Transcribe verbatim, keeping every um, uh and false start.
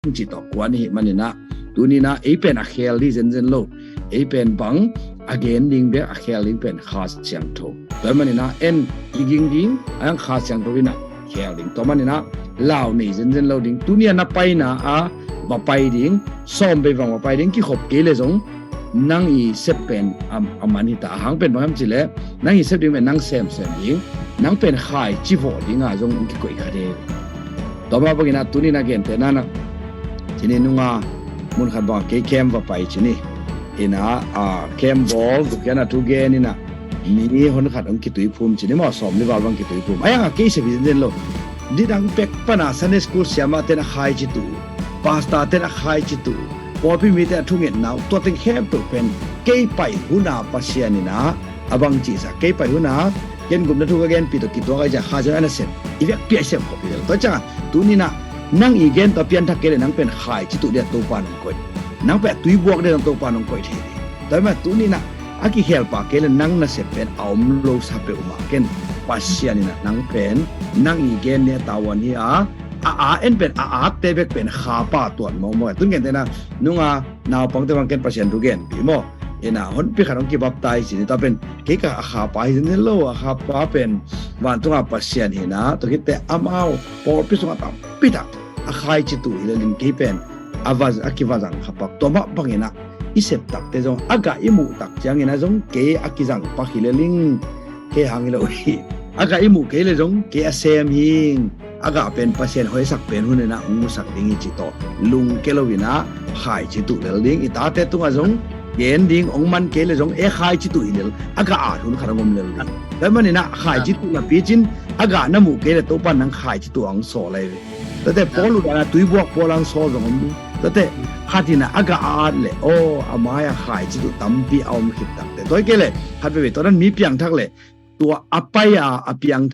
cih tawh kuan i hih maninah, tuninah ei pen a khel ding zenzen lo. Ei pen bang a gen ding bek a khel ding pen Kha Siangtho. Tua hih maninah en i ging ding a, Kha Siangtho inah khel ding. Tua maninah lau nei zenzen lo ding. Tunia na paina a va pai ding, sawm bei bang va pai ding, kikhop kei le zong nang i sep pen a, a man hi ta. A hang pen bang hiam cih leh nang i sep ding pen nang semsem ding, nang pen khaici vawh ding a zong hong kikoih kha ding. Tua mah bangin ah tuni na gente nanah cini nunga mun khat bang kei camp va pai cini. Inah a camp bawl dukian a thu gen inah mi hon khat hong kituiphum cini maw, sawm li val bang kituiphum. A yang a kei sep hi zenzen lo. Nidang pek pana Sunday school siamah ten a khaici tu, pastor ten a khaici tu, pawlpi mite a thungetna uh, tua teng khempeuh pen kei pai huna Pasian inah a bang cihsa, kei pai huna ken gupna thu ka genpi tawh kituak a i ciah Kha Siangtho a nasem i vekpi a i sem khop hi lel. Tua ciangah tuninah nang i gen tawh pianthak kei le nang pen khaici tuh dia Topa nong koih, nang pen a tuibuak dia nong Topa nong koih thei hi. Tua hih mah tuninah a kikhelpa kei le nang nasep pen a om lo sa peuhmah ken Pasian inah nang pen nang i gen ni a tavuan hi a, a a en pen a akte bek pen khapa tuan mawkmawk. Tun gentehna nunga naupangte bang ken Pasian thu genpi maw, inah honpi khat hong kibaptize cini. Tua pen kei ka a khapa hi zenzen lo, a khapa pen vantunga Pasian hinah, tua khitteh amau pawlpi sungah tampi tak a khaici tuh hi lel in kei pen a va, a kiva zang kha pak. Tua mah banginah i sep takte zong a gah i muh tak cianginah zong kei a kizang pak hi lel in, kei hang hi lo hi. A gah i muh kei le zong kei a sem hing. A gah pen Pasian hoihsak pen hun inah hong musak ding hi cih tawh lungke lo inah khaici tuh lel ding. I tate tungah zong gen ding, hong man kei le zong e khaici tuh hi lel, a gah at hun khat hong om lel ding. Tua hih maninah khaici tuh na picin a gah na muh kei le Topa nang khaici tuh hong sawl lai ve. Tate Paul uh dana tuibuak Paul hong sawl zong om ding. Tate khat inah a gah a at le aw a mai-a khaici tuh tampi a om khit takte. Tua hi kei le khat veve tua dan mi piangthak le tua a pai-a a piang